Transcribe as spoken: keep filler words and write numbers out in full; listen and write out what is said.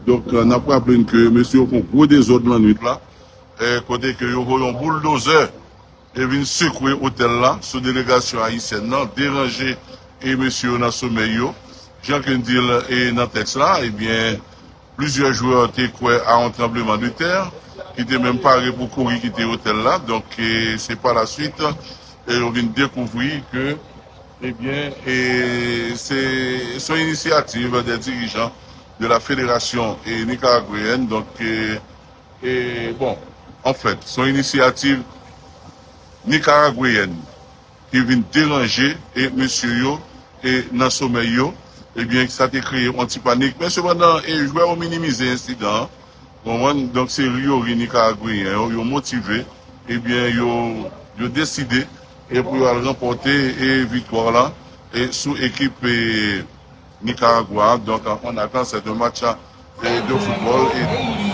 Donk, n ap raple n ke mesye yo fè yon gwo dezòd lannwit la, e, kote ke yo voye yon bouldozè e vin sekwe otèl la sou delegasyon ayisyèn nan, deranje e mesye yo nan somèy yo. Jan ke n di l e nan tèks la, ebyen, plizyè jwè te kwè a yon tranbleman de tè, ki te menm pare pou kouri kite otèl la. Donk, e, se pa la swit, e yo vin dekouvri ke, ebyen, e se, se yon inisyativ de dirijan de la Fédération e nicaragüeyenne. Donk, e, e, bon, anfèt, se yon inisyativ nikaragweyèn ki vin deranje e mesye yo e nan somèy yo, ebyen, sa te kreye yon ti panik. Men sepandan, e jwè yo minimize ensidan an. Konprann? Donk, se ri yo ri nikaragweyen yo, yo motive, ebyen, yo, yo deside e pou yo al ranpòte e viktwa la e sou ekip e Nicaragua. Donc, en attendant, c'est un match eh, de football. Et